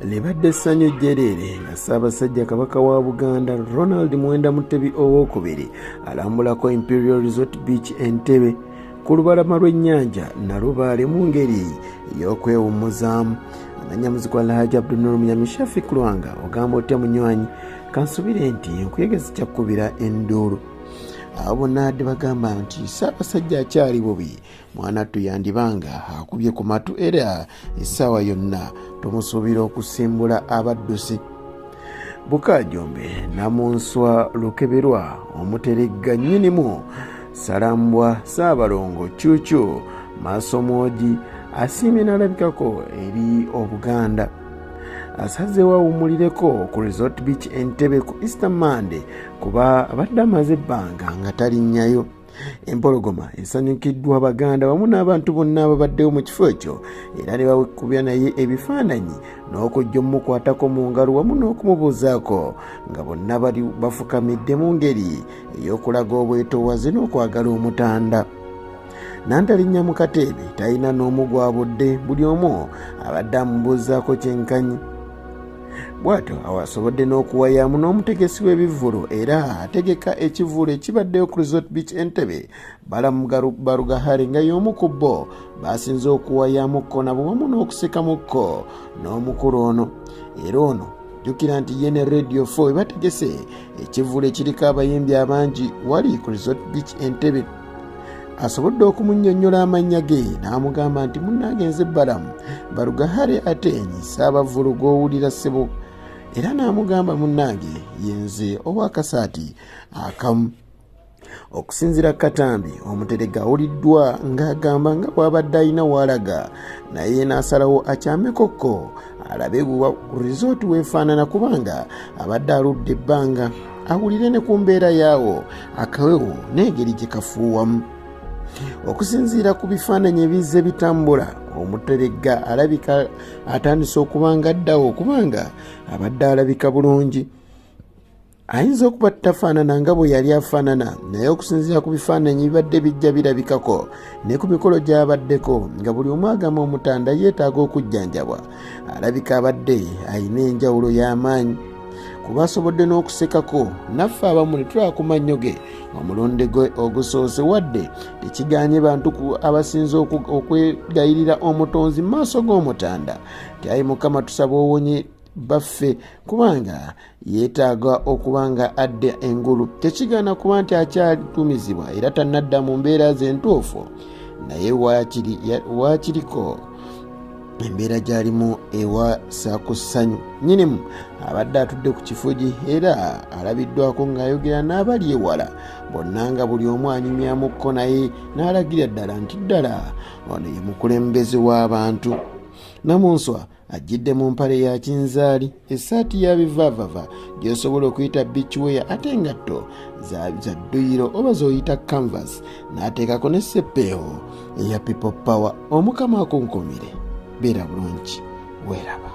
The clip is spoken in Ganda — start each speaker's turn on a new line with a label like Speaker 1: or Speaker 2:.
Speaker 1: Libadde ssanyu jjereere nga Ssaabasajja Kabaka wa Buganda Ronald Muwenda Mutebi Owookubiri alambulako Imperial Resort Beach Entebbe ku lubalama lw'ennyanja Nalubaale mu ngeri ey'okwewummuzaamu. Amannya muzikwa Alhaji Abdunur Munyami Shafik Lwanga, ogamba otya munywanyi? Kansubire nti enkuyege zikyakubira enduulu. Abo bonna adde bagamba nti Ssaabasajja akyali bubi, mwanattu yandibanga akubye ku matu era essaawa yonna tumusuubira okusimbula abaddusi. Bukajombe Namunswa Lukeberwa omuteregga nnyinimu Salambwa Ssaabalongo Cuucu Maaso Mwogi asiimye n'alabikako eri Obuganda. Asazeewo awummulireko ku Resort Beach Entebbe ku Easter Monday kuba abadde amaze ebbanga nga talinnyayo. Empologoma esanyukiddwa Abaganda wamu n'abantu bonna ababaddewo mu kifo ekyo era ne bakubya naye ebifaananyi n'okujja omukwatako mu ngalo wamu n'okumubuuzaako nga bonna bali bafukamidde mu ngeri ey'okulaga obwetoowaze n'okwagala omutanda. Nantalinnya mu kateebe talina n'omu gw'abudde, buli omu abadde amubuuzaako kyenkanyi. Bw'atyo awo asobodde n'okuwayaamu n'omutegesi w'ebivvulu era ategeka ekivvulu ekibaddeyo ku Resort Beach Entebbe, Balamu Barugahare nga y'omu ku bo basinze okuwayaamukko nabo wamu n'okusekamukko n'omukulu ono. Era ono jjukira nti ye ne Radio 4 ebategese ekivvulu ekiriko abayimbi abangi wali ku Resort Beach Entebbe. Asobodde okumunnyonnyola amannya ge n'amugamba nti munnange nze Balamu Barugahare Atenyi Ssaabavvulu gw'owulira ssebo, era n'amugamba munnange ye nze ow'akasaati akamu. Okusinziira ku katambi, omuterega awuliddwa ng'agamba nga bw'abadde alina w'alaga naye n'asalawo akyamekokko alabe resort weefaanana kubanga abadde aludde ebbanga awulire ne ku mbeera yaawo akawewo n'engeri gye kafuuwamu. Okusinziira ku bifaananyi ebizze bitambula, omuteregga alabika atandise okuba nga addawo kubanga abadde alabika bulungi. Ayinza okuba tafaanana nga bwe yali afaanana, naye okusinziira ku bifaananyi bibadde bijja birabikako ne ku mikolo gy'abaddeko nga buli omu agamba omutanda yeetaaga okujjanjabwa, alabika abadde alina enjawulo y'amaanyi kuba asobodde n'okusekako naffe abamu ne tulaba ku mannyo ge omulundi gwe ogusoose, wadde tekigaanye bantu abasinze okwegayirira omutonzi mu maaso g'omutanda nti ayi Mukama tusaba owonye baffe kubanga yeetaaga okuba nga adda engulu. Tekigaana kuba nti akyatumizibwa era tannadda mu mbeera ze entuufu, naye waakiriko embeera gy'alimu ewasa ku ssanyu. Nnyinimu abadde atudde ku kifugi era alabiddwako ng'ayogera n'abali ewala bonna nga buli omu anyumyamukko naye n'alagira ddala nti ddala ono ye mukulembeze w'abantu. Namunswa ajjidde mu mpale ya kinzaali, essaati ya bivaavava gy'osobola okuyita beachwear ate engatto za dduyiro oba z'oyita canvas, n'ateekako ne seppeewo eya People Power. Omukama akunkumire, beera bulungi, weeraba.